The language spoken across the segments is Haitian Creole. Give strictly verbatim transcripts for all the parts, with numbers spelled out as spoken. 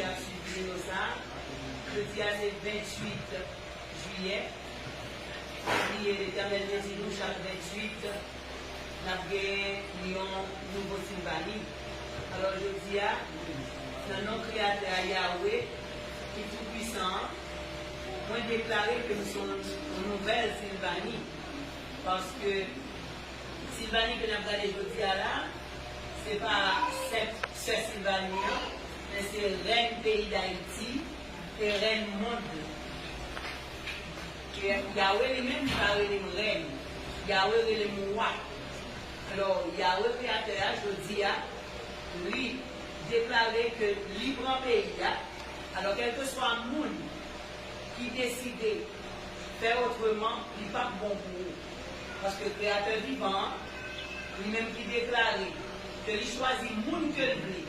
Ap swiv videyo sa a. Jodi a se venntuit jiyè. Priye Letènèl te di nou chak venntuit n ap gen yon nouvo Silvani. Alò jodi a, nan non Kreyatè a, Yawe, ki tou pwisan an, mwen deklare ke m se yon nouvèl Silvani. Paske Silvani ke n ap gade jodi a la, se pa senp sè Silvani an, men se rèn peyi Dayiti e rèn mond lan. Ke Yawe li menm pa rele m rèn, Yawe rele m wa. Alò, Yawe Kreyatè a, jodi a, li deklare ke li pran peyi a. Alò, kèlkeswa moun ki deside fè otreman, li p ap bon pou ou. Paske Kreyatè vivan an, li menm ki deklare ke li chwazi moun ke l vle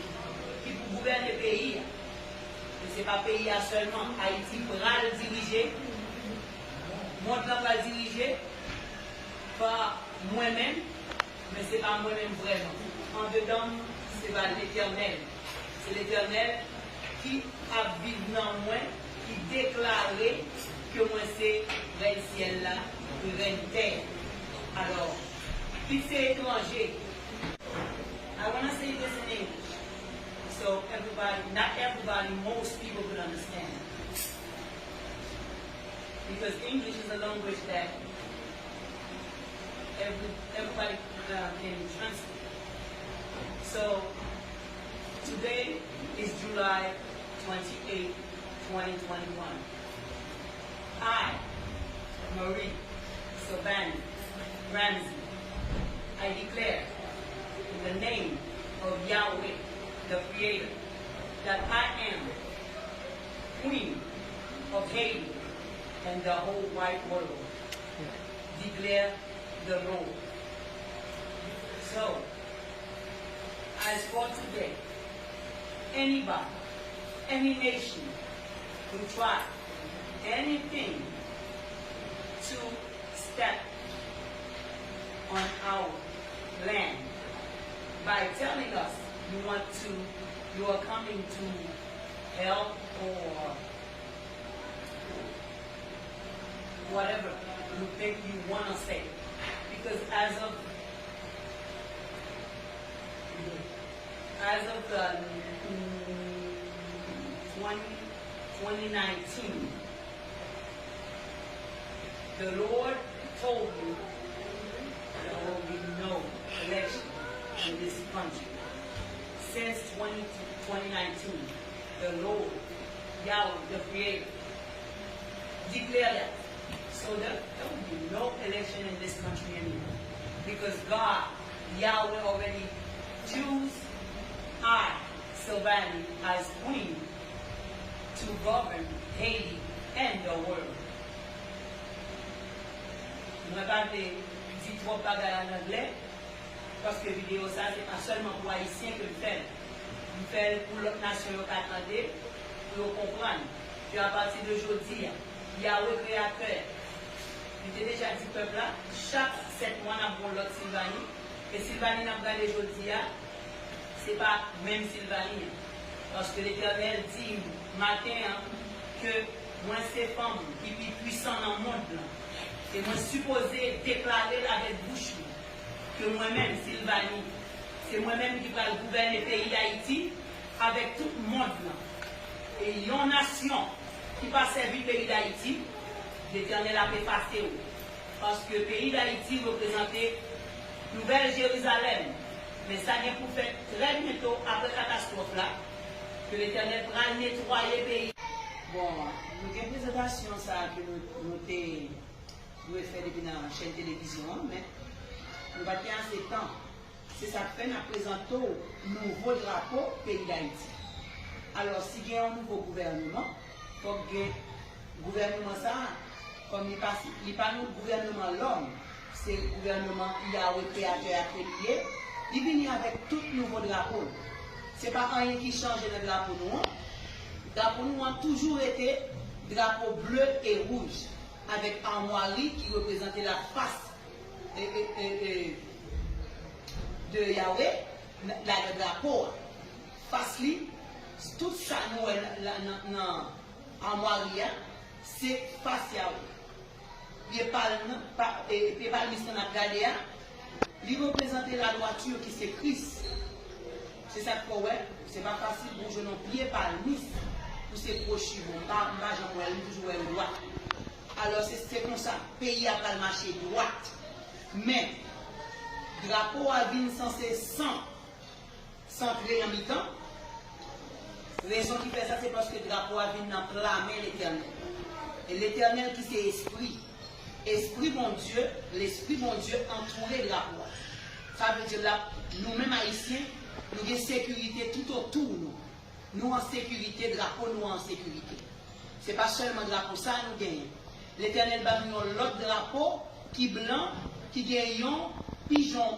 ki pou gouvène peyi a. E se pa peyi a sèlman, Ayiti pral dirije, mond lan pral dirije pa mwen menm, men se pa mwen menm vrèman. Andedan m, se pa Letènèl. Se Letènèl ki ap viv nan mwen, ki deklare ke mwen se rèn syèl la, e rèn tè a. Alò, kit se etranje. I wanna say this in English. So everybody, not everybody, most people could understand. Because English is a language that every, everybody uh, can translate. So today is July twenty-eighth, twenty twenty-one. I, Marie Sylvanie Ramsey, I declare in the name of Yahweh, the Creator, that I am Queen of Haiti and the whole wide world, declare the Lord. So, as for today, anybody, any nation who try anything to step on our land by telling us you want to, you are coming to help or whatever you think you wanna say. Because as of as of the mm, twenty, twenty nineteen, the Lord told me there will be no election in this country. Since twenty, twenty nineteen, the Lord, Yahweh, the Creator, declare that. So there, there will be no election in this country anymore. Because God, Yahweh, already choose I, Sylvanie, as queen to govern Haiti and the world. Mwen pa vle di twòp bagay an anglè, paske videyo sa se pa sèlman pou Ayisyen ke m fè l. M fè l pou lòt nasyon yo ka tande, pou yo konprann ke apati de jodi a, Yawe Kreyatè, li te deja di pèp la, chak sèt mwa n ap gen yon lòt Silvani, e Silvani n ap gade jodi a, se pa menm Silvani an. Paske Letènèl di m maten an ke mwen se fanm ki pi pwisan nan mond lan. E mwen sipoze deklare l avèk bouch mwen ke mwen menm, Silvani, se mwen menm ki pral gouvène peyi Dayiti avèk tout mond lan. E yon nasyon ki pa sèvi peyi Dayiti, Letènèl ap efase w. Paske peyi Dayiti reprezante Nouvèl Jerizalèm. Men sa gen pou fèt trè byento apre katastwòf la, ke Letènèl pral netwaye peyi. Bon, nou gen prezantasyon sa a ke nou, nou te dwe fè depi nan chèn televizyon an, men nou pa t gen ase tan. Se sa k fè n ap prezante w nouvo drapo peyi Dayiti. Alò, si gen yon nouvo gouvèneman, fòk gen gouvèneman sa a, kòm li pa, li pa yon gouvèneman lòm, se gouvèneman Yawe Kreyatè a ke li ye, li vini avèk tout nouvo drapo l. Se pa anyen ki chanje nan drapo nou an. Drapo nou an toujou rete drapo ble e wouj, avèk amwari ki reprezante la fas e, e, e, e, de Yawe, la, la, drapo a. Fas li, Tout sa nou wè nan, nan, nan, nan amwari a, se fas Yawe. Pye palm, pa, e, pye palmis lan n ap gade a, li reprezante ladwati ki se Kris. Se sa k fè w wè, se pa fasil pou w jwenn yon pye palmis pou se kwochi bon. M pa, m pa janm wè l, m toujou wè l dwat. Alò, se, se konsa, peyi a pral mache dwat. Men, drapo a vin sanse san, santre nan mitan. Rezon ki fè sa, se paske drapo a vin nan pla men Letènèl. E Letènèl ki se Espri. Espri Bondye, Lespri Bondye antoure drapo a. Sa vle di la, nou menm Ayisyen, nou gen sekirite toutotou nou. Nou an sekirite, drapo nou an sekirite. Se pa sèlman drapo sa a nou genyen. Letènèl ba nou yon lòt drapo ki blan, ki gen yon pijon,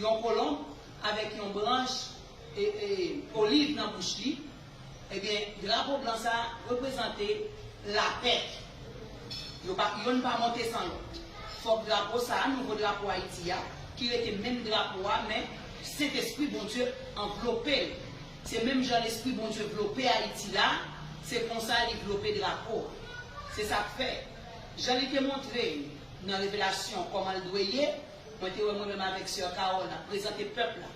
yon kolonb avèk yon branch e, e, oliv nan bouch li. Ebyen, drapo blan sa a reprezante lapè. Yo pa, yonn pa monte san lòt. Fòk drapo sa a, nouvo drapo Ayiti a, ki rete menm drapo a, men Sentespri Bondye anvlope l. Se menm jan Lespri Bondye vlope Ayiti la, se konsa li vlope drapo a. Se sa k fè, jan li te montre n nan revelasyon kòman l dwe ye, mwen te wè mwen menm avèk sè Carole n ap prezante pèp la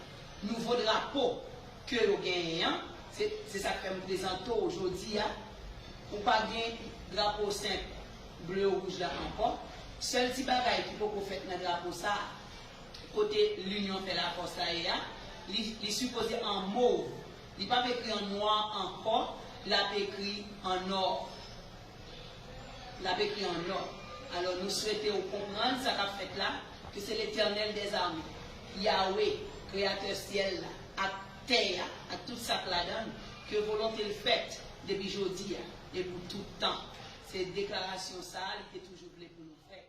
nouvo drapo ke yo genyen an. Se, se sa k fè m prezante w jodi a. Ou pa gen drapo senp ble wouj la ankò. Sèl ti bagay ki poko fèt nan drapo sa a, kote linyon fè lafòs la ye a, li, li sipoze an mov. Li p ap ekri an nwa ankò, l ap ekri an nò. L ap ekri an nò. Alò, nou swete w konprann sa k ap fèt la, ke se Letènèl dèzame, Yawe, Kreyatè syèl la, ak tè a, ak tout sa k ladan l, ke volonte l fèt depi jodi a, e pou tout tan. Se deklarasyon sa a li te toujou vle pou nou fè.